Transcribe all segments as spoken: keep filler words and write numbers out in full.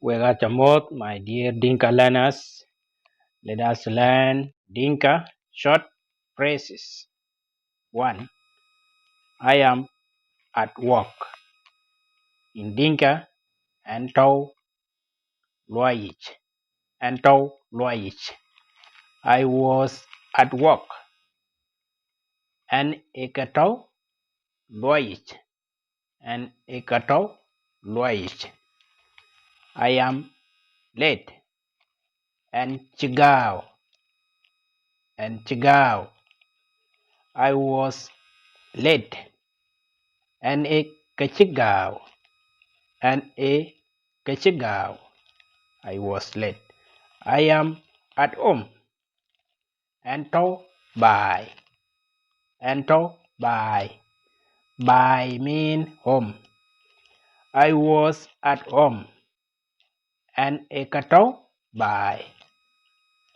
Wek aca mɔ̈ɔ̈th, my dear Dinka learners. Let us learn Dinka short phrases. One, I am at work. In Dinka, ɣɛn tɔ̈u luɔi yic. Ɣɛn tɔ̈u luɔi yic. I was at work. Ɣɛn ë ke tɔ̈u luɔi yic. Ɣɛn ë ke tɔ̈u luɔi yic. I am late. Ɣɛn cï gääu. Ɣɛn cï gääu. I was late. Ɣɛn ë ke cï gääu. Ɣɛn ë ke cï gääu. I was late. I am at home. Ɣɛn tɔ̈u baai. Ɣɛn tɔ̈u baai. Baai mean home. I was at home. Ɣɛn ë ke tɔ̈u baai.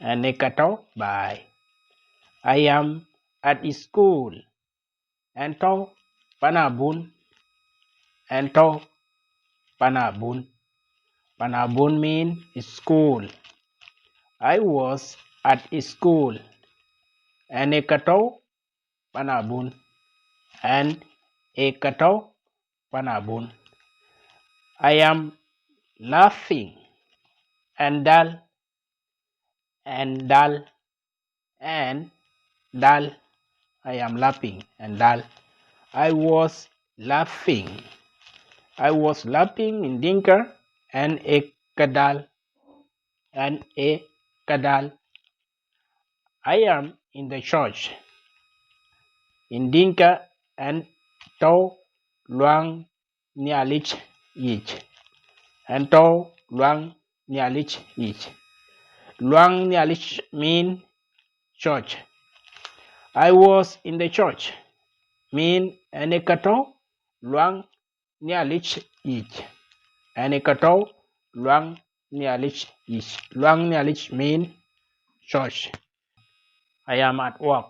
Ɣɛn ë ke tɔ̈u baai. I am at school. Ɣɛn tɔ̈u pan abun. Ɣɛn tɔ̈u pan abun. Pan abun mean school. I was at school. Ɣɛn ë ke tɔ̈u pan abun. Ɣɛn ë ke tɔ̈u pan abun. I am laughing. Ɣɛn dhal. Ɣɛn dhal. Ɣɛn dhal. I am laughing. Ɣɛn dhal. I was laughing. I was laughing in Dinka. Ɣɛn ë ke dhal. Ɣɛn ë ke dhal. I am in the church. In Dinka, ɣɛn tɔ̈u luaŋ Nhialic yic. Ɣɛn tɔ̈u luaŋ Nhialic yic. Luaŋ Nhialic mean church. I was in the church mean ɣɛn ë ke tɔ̈u luaŋ Nhialic yic. Ɣɛn ë ke tɔ̈u luaŋ Nhialic yic. Luaŋ Nhialic mean church. I am at work.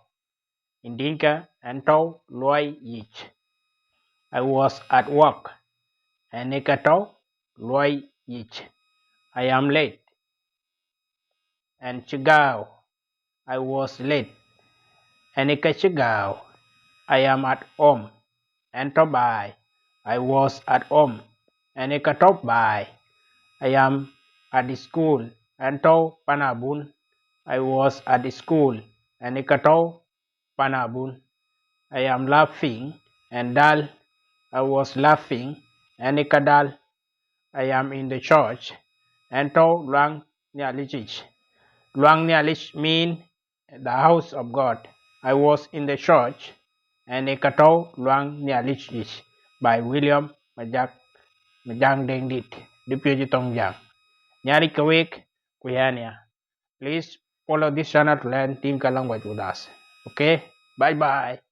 In Dinka, ɣɛn tɔ̈u luɔi yic. I was at work. Ɣɛn ë ke tɔ̈u luɔi yic. I am late. Ɣɛn cï gääu. I was late. Ɣɛn ë ke cï gääu. I am at home. Ɣɛn tɔ̈u baai. I was at home. Ɣɛn ë ke tɔ̈u baai. I am at school. Ɣɛn tɔ̈u pan abun. I was at school. Ɣɛn ë ke tɔ̈u pan abun. I am laughing. Ɣɛn dhal. I was laughing. Ɣɛn ë ke dhal. I am in the church. Ɣɛn tɔ̈u luaŋ Nhialic yic. Luaŋ Nhialic mean the house of God. I was in the church. Ɣɛn ë ke tɔ̈u luaŋ Nhialic yic. By William Majak, Majak Deŋ Dït. Dï piööc ë thoŋ Jäŋ. Nhialic ke wek, ku ɣɛn ya. Please follow this channel to learn Dinka language with us. Okay? Bye bye.